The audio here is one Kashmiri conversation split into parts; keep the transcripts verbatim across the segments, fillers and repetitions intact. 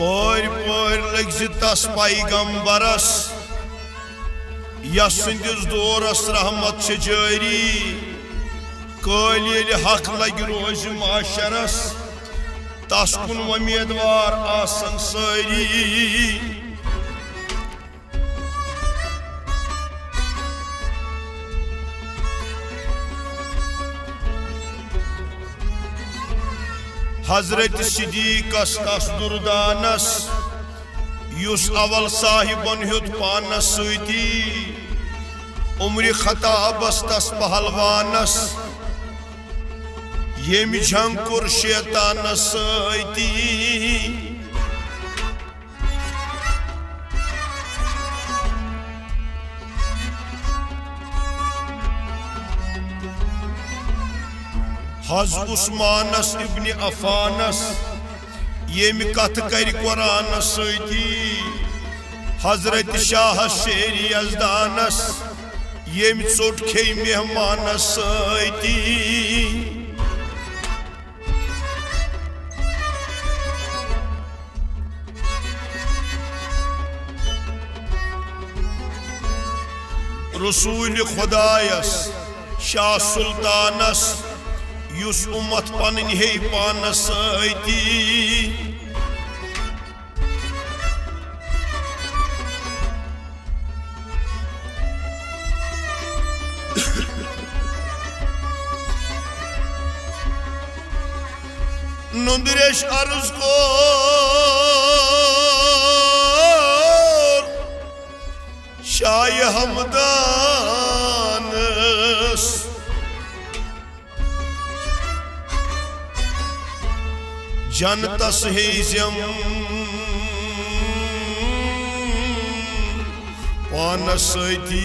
پٲرۍ پٲرۍ لٔگۍ زِ تس پیغمبرس، یس سٕنٛدِس دورس رحمت چھِ جٲری۔ کٲلۍ ییٚلہِ حق لگہِ روزِ محشرس، تس کُن وۄمیدوار آسن سٲری۔ حضرت صدیقس تس دردانس، یُس اول صاحبن ہیوٚت پانس سۭتی، عمر خطابس تس پہلوانس، ییٚمۍ جنگ کوٚر شیطانس سۭتی۔ حض عثمانس ابن عفانس، ییٚمۍ کتھ کرِ قرآنس سۭتی۔ حضرت شاہ شیر یزدانس، ییٚمۍ ژوٚٹ کھیٚیہِ مہمانس سۭتی۔ رسول خدایس، شاہ سلطانس، یُس امت پنٕنۍ ہے پانس سۭتی۔ نُندریش عرض کوٚر شاہ ہمدانس، جنتس ہیزم پانس سۭتی۔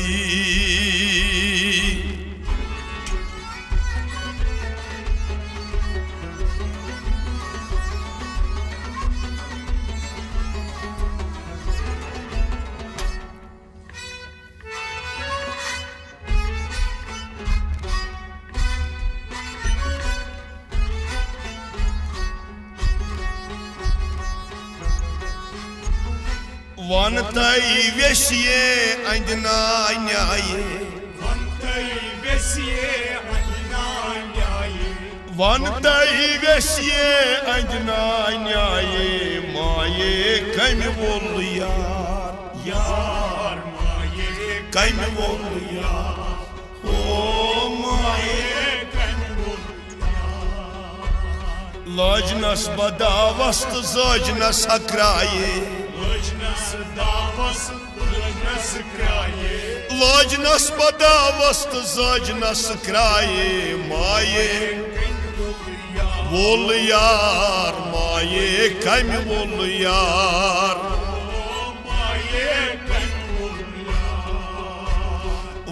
وَن تَے ویسیے اَندِ نانیایہِ۔ وَن تَے ویسیے اَندِ نانیایہِ۔ وَن تَے ویسیے اَندِ نانیایہِ، مایے کَمہِ وول یار۔ یار مایے کَمہِ وول یار۔ او مایے کَمہِ وول یار۔ لٲجنَس بداوَس تہٕ زٲجنَس ہکرایے۔ لٲجنَس داوَس، لٲجنَس کرایے۔ لٲجنَس بداوَس تہٕ زٲجنَس کرایے۔ مایے وول یار، مایے کَمہِ وول یار۔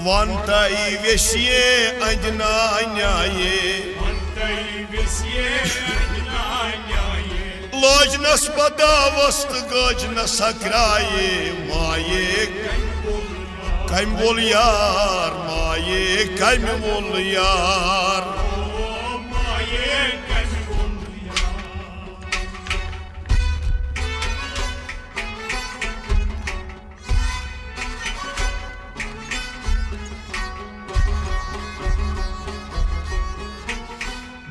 وَن تَے ویسیے اَندِ نانیایہِ۔ لٲجنَس بداوَس تہٕ گٲجنَس ہکرایے۔ مایے کَمہِ وول یار، مایے کَمہِ وول یار۔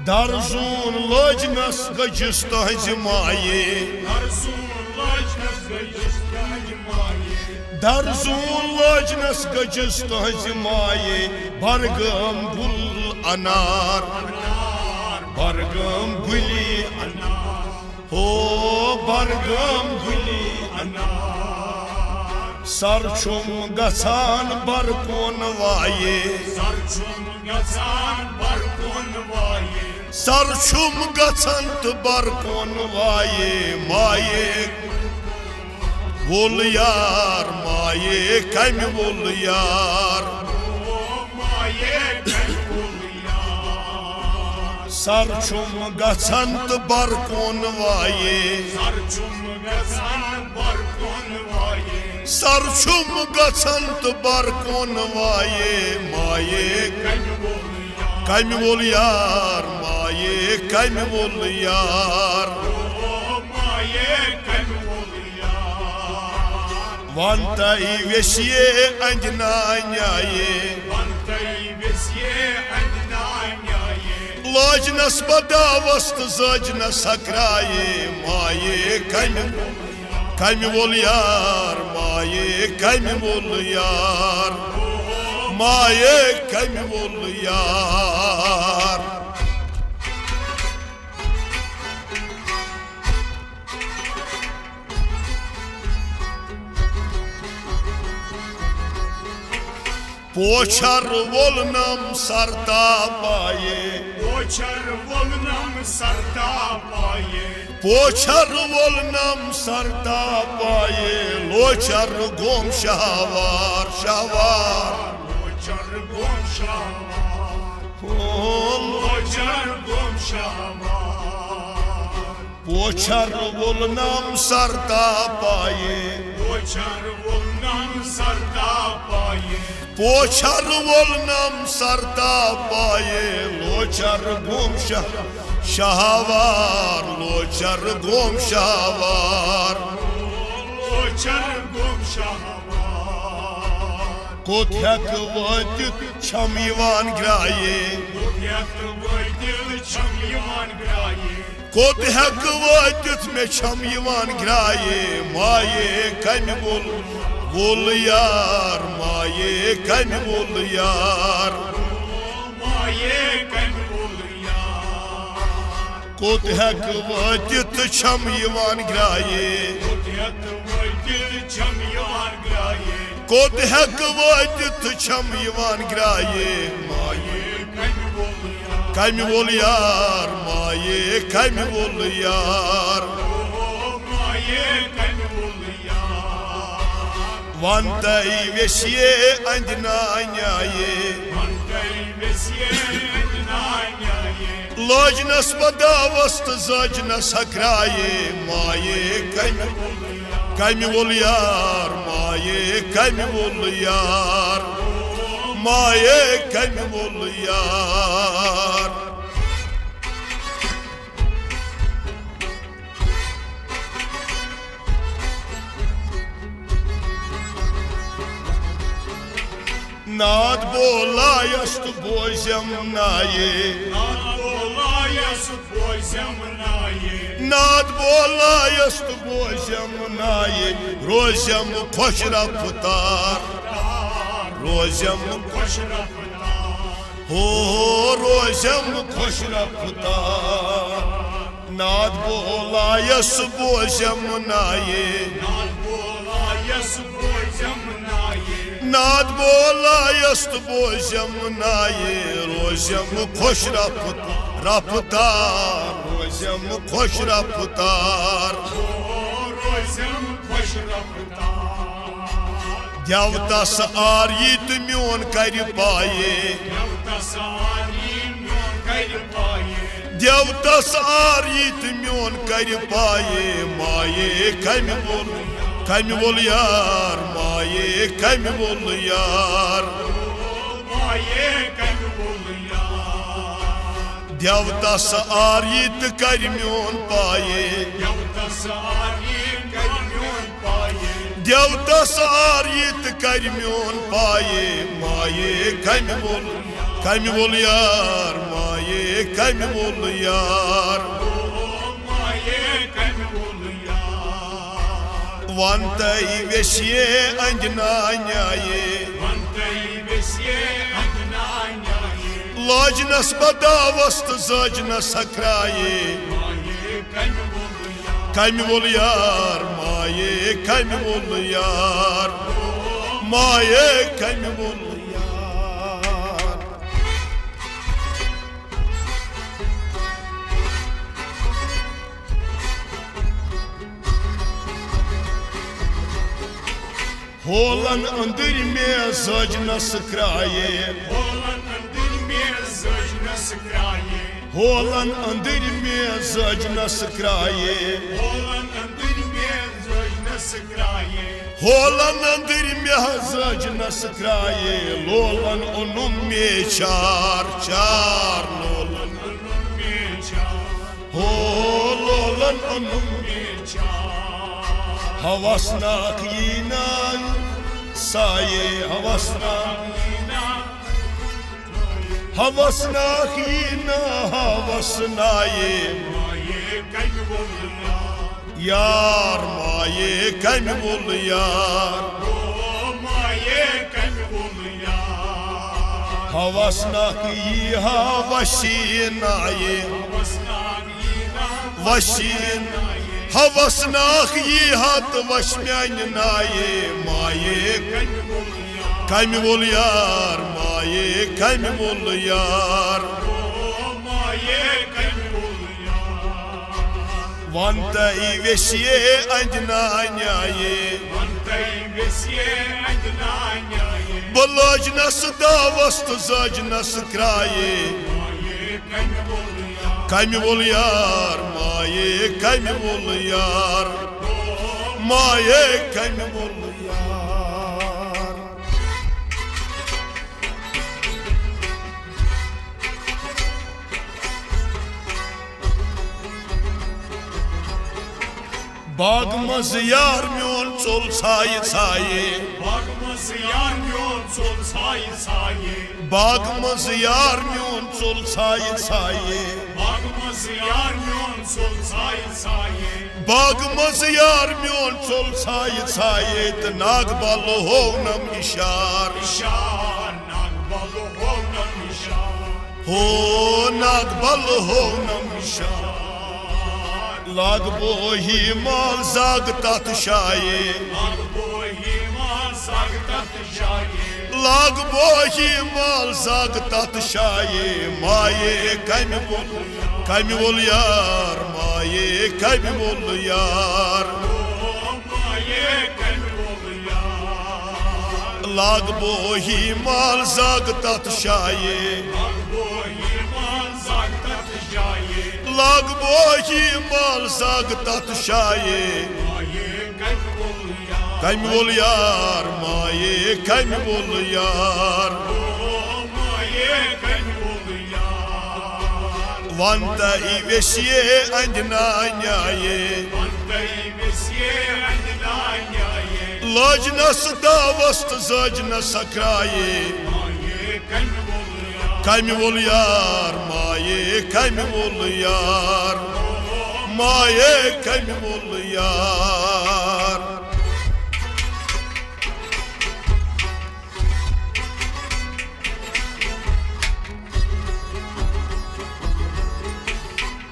درزون لٲجنَس گٔجِس تُہٕنٛزِ مایہِ۔ درزون لٲجنَس گٔجِس تُہٕنٛزِ مایہِ۔ درزون لٲجنَس گٔجِس تُہٕنٛزِ مایہِ۔ برگام گُل انار۔ برگام گُلی انار۔ ہو برگام گُلی انار۔ سر چھُم گژھان برکون وایہِ۔ سر چھُم گژھان برکون وایہِ۔ سر چھُم گژھان تہٕ برکون وایہِ۔ مایے وول یار، مایے کَمہِ وول یار۔ سر چھُم گژھان تہٕ برکون وایہِ۔ سر چھُم گژھان برکون وایہِ۔ سر چھُم گژھان تہٕ برکون وایہِ۔ مایے کَمہِ وول یار۔ کَمہِ وول یار، مایے کَمہِ وول یار۔ او مایے کَمہِ وول وَن تَے ویسیے اَندِ نانیایے۔ وَن تَے ویسیے اَندِ نانیایے۔ لٲجنَس بہٕ دعوس تہٕ زٲجنَس سکرایے۔ مایے کمہِ، کمہِ وول یار، مایے کمہِ وول یار، مایے کمہِ وول یار۔ پوچھر وولنم سرتاپایے۔ پوچھر وولنم سرتاپایے۔ پوچھر وولنم سرتاپایے۔ لوچر گوم شہوار، شہوار۔ لوچر گوم شہوار۔ او لوچر گوم شہوار۔ پوچھر وولنم سرتاپایے۔ پوچھر وولنم سرتاپایے۔ پوچھر وولنم سرتاپایے۔ لوچر گوم شہ-، شہوار، لوچر گوم شہوار۔ لوچر گوم شہوار۔ کوٚت ہٮ۪کہٕ وٲتِتھ چھَم یِوان گرٛایے۔ کوٚت ہٮ۪کہٕ وٲتِتھ چھَم یِوان گرٛایے۔ کوٚت ہٮ۪کہٕ وٲتِتھ مےٚ چھَم یِوان گرٛایے۔ مایے کمہِ وول، وول یار، مایے کمہِ وول یار۔ مایے کمہِ وول یار۔ کوٚت ہٮ۪کہٕ وٲتِتھ چھَم یِوان گرٛایے۔ کوٚت ہٮ۪کہٕ وٲتِتھ چھَم یِوان گرٛایے۔ کوٚت ہٮ۪کہٕ وٲتِتھ چھَم یِوان گرٛایے۔ مایے کمہِ وول یار۔ کمہِ وول یار، مایے کمہِ وول یار۔ او مایے کمہِ وول یار۔ وَن تَے ویسیے اَندِ نانیایے۔ وَن تَے ویسیے اَندِ نانیایے۔ لٲجنَس بہٕ دعوس تہٕ زٲجنَس سکرایے۔ مایے کمہِ، کمہِ وول یار، مایے کمہِ وول یار، مایے کمہِ وول یار۔ ناد بولایس تہٕ بوزم نایے۔ ناد بولایس تہٕ بوزم نایے۔ ناد بولایس تہٕ بوزم نایے۔ روزم خۄش رفتار۔ روزم خۄش رفتار۔ ہو روزم خۄش رفتار۔ ناد بولایس بوزم نایے۔ ناد بولایس بوزم نایے۔ ناد بولایس تہٕ بوزم نایے۔ روزم خۄش رفت-، رفتار۔ روزم خۄش رفتار۔ او روزم خۄش رفتار۔ دیوتس آر یی تہٕ میون کرِ پایے۔ دیوتس آر یی میون کرِ پایے۔ دیوتس آر یی تہٕ میون کرِ پایے۔ مایے کمہِ وول، کمہِ وول یار، مایے کمہِ وول یار۔ مایے کمہِ وول یار۔ دیوتس آر یی تہٕ کرِ میون پایے۔ دیوتس آر یی کرِ میون پایے۔ دیوتس آر یی تہٕ کرِ میون پایے۔ مایے کمہِ وول، کمہِ وول یار، مایے کمہِ وول یار۔ او مایے کمہِ وول یار۔ ون تَے ویسیے اندِ نانیایے۔ ون تَے ویسیے اندِ نانیایے۔ لٲجنس بہٕ دعوس تہٕ زٲجنس سکرایے۔ مایے کمہِ وول یار۔ کمہِ وول یار، مایے کمہِ وول یار۔ مایے کمہِ وول یار۔ ہولن أنٛدٕرۍ مےٚ زٲج نس کرٛایے۔ ہولن أنٛدٕرۍ مےٚ زٲج نس کرٛایے۔ ہولن أنٛدٕرۍ مےٚ زٲج نس کرٛایے۔ ہولن أنٛدٕرۍ مےٚ زٲج نس کرٛایے۔ ہولن أنٛدٕرۍ مےٚ زٲج نس کرٛایے۔ لولن اوٚنُم مےٚ چار چار۔ لولن اوٚنُم مےٚ چار۔ ہو لولن اوٚنُم مےٚ چار۔ ہوسناک یی نا سایہِ، ہوسناک، ہوسناک یی نا، ہوسنایہِ۔ یار مایہِ کمہِ وُل یار۔ ہوسناک یی ہا وشی نایہِ۔ وشین۔ ہوسناک یی ہا تہٕ وش میانہِ نایہِ۔ مایہِ کمہِ وُل یار، مایہِ کمہِ وُل یار۔ ونتے ویسیے اندِ نانیایہِ۔ بہٕ لٲجنس داوس تہٕ زٲجنس کرایہِ۔ کمہِ وُل یار، مایہِ کمہِ وُل یار۔ مایہِ کمہِ وُل یار۔ باغ منٛز یار میون ژوٚل ژھایہِ ژھایہِ۔ باغ منٛز یار میون ژوٚل ژھایہِ ژھایہِ۔ باغ منٛز یار میون ژوٚل ژھایہِ ژھایہِ۔ باغ منٛز یار میون ژوٚل ژھایہِ ژھایہِ۔ باغ منٛز یار میون ژوٚل ژھایہِ ژھایہِ۔ تہٕ ناگ بل ہوونم اشار۔ اشار، ناگ بل ہوونم اشار۔ ہو ناگ بل ہوونم اشار۔ لاگ بوہی مال زاگ تتھ شایہِ۔ لاگ بوہی مال زاگ تتھ شایہِ۔ لاگ بوہی مال زاگ تتھ شایہِ۔ مایہِ کمہِ وُل، کمہِ وُل یار۔ مایہِ کمہِ وُل یار۔ لاگ بوہی مال زاگ تتھ شایہِ۔ لاگ بوہی مال زاگ تتھ شایہِ۔ کمہِ وُل یار، مایہِ کمہِ وُل یار۔ ونتے ویسیے اندِ نانیایہِ۔ لٲجنس داوس تہٕ زٲجنس سکرایہِ۔ کمہِ وُل یار، مایہِ کمہِ وُل یار۔ مایہِ کمہِ وُل یار۔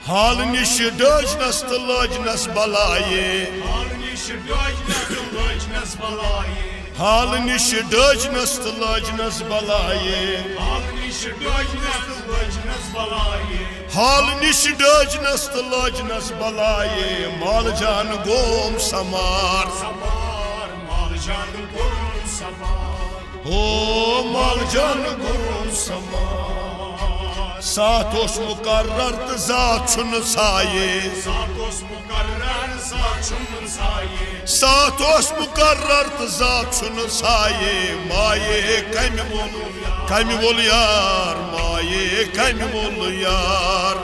حال نِش ڈٲجنس تہٕ لٲجنس بلایہِ۔ حال نِش ڈٲجنس تہٕ لٲجنس بلایہِ۔ حال نِش ڈٲجنس تہٕ لٲجنس بلایہِ۔ حال نِش ڈٲجنس تہٕ لٲجنس بلایہِ۔ حال نِش ڈٲجنس تہٕ لٲجنس بلایہِ۔ مال جان گوم سمار۔ سمار، مال جان گوم سمار۔ او مال جان گوٚو سما۔ ساتھ اوس مقرر تہٕ ذات چھُنہٕ سایہِ۔ ساتھ اوس مقرر، ذات چھُنہٕ سایہِ۔ ساتھ اوس مقرر تہٕ ذات چھُنہٕ سایہِ۔ مایہِ کمہِ وول، کمہِ وول یار، مایہِ کمہِ وول یار۔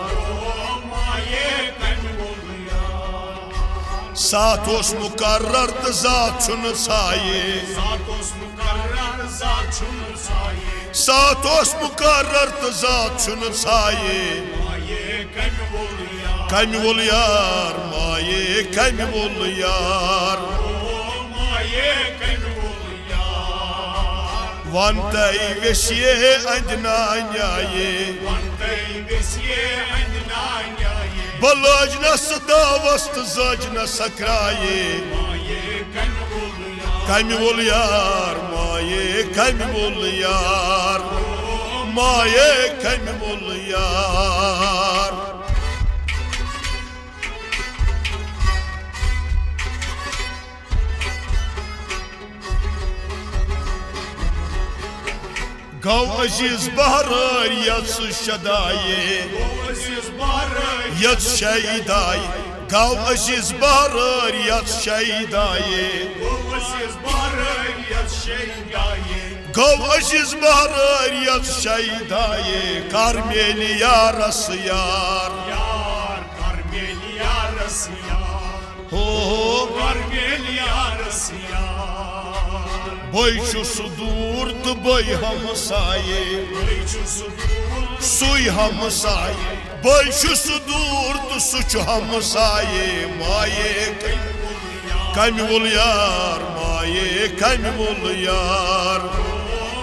مایہِ کمہِ وول یار۔ ساتھ اوس مقرر تہٕ ذات چھُنہٕ سایہِ۔ ساتھ اوس مقرر، ذات چھُنہٕ سایہِ۔ ساتھ اوس مقرر تہٕ ذات چھُنہٕ سایہِ۔ مایہِ کمہِ وول یار۔ کمہِ وول یار، مایہِ کمہِ وول یار۔ او مایہِ کمہِ وول یار۔ ونتے ویسیے اندِ نانیایہِ۔ ونتے ویسیے اندِ نانیایہِ۔ بہٕ لٲجنس داوس تہٕ زٲجنس سکرایہِ۔ مایہِ کمہِ وول یار۔ کمہِ وول یار، مایہِ کمہِ وول یار۔ مایہِ کمہِ وول یار۔ گوٚو عزیز بہرٲرۍ یژھ شدایہِ۔ گوٚو عزیز بہرٲرۍ یژھ شیدایہِ۔ گوٚو عزیز بہرٲرۍ یژھ شیدایہِ۔ گوٚو عزیز بہرٲرۍ یژھ شیدایہِ۔ گوٚو عزیز بہرٲرۍ یژھ شیدایہِ۔ کر میلہِ یارس یار۔ یار، کر میلہِ یارس یار۔ ہو، ورمیل یارس یار۔ بے چھُ سُہ دوٗر تہٕ بے ہمسایے۔ بے چھُ سُہ دوٗر۔ سُے ہمسایے۔ بے چھُ سُہ دوٗر تہٕ سُہ چھُ ہمسایے۔ مایے کمہِ وول یار، مایے کمہِ وول یار۔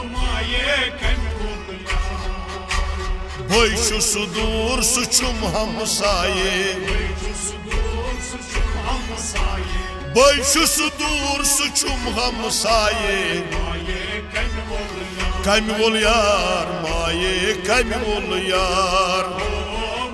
مایے کمہِ وول یار۔ بے چھُ سُہ دوٗر سُہ چھُم ہمسایے۔ بے چھُ سُہ دوٗر سُہ چھُم ہمسایے۔ بے چھُ سُہ دوٗر سُہ چھُم ہمسایے۔ مایے کمہِ وول یار۔ کمہِ وول یار، مایے کمہِ وول یار۔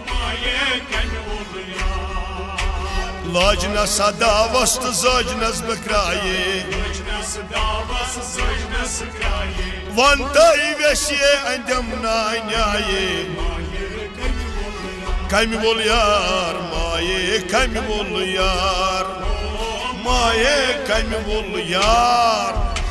مایے کمہِ وول یار۔ لاجنس داوس تہٕ زٲجنس بکرایے۔ لاجنس داوس زٲجنس کرایے۔ ون تہٕ ویسیے اندم نانیایے۔ مایے کمہِ وول یار۔ کمہِ وول یار، مایے کمہِ وول یار۔ مایے کمہِ وول یار۔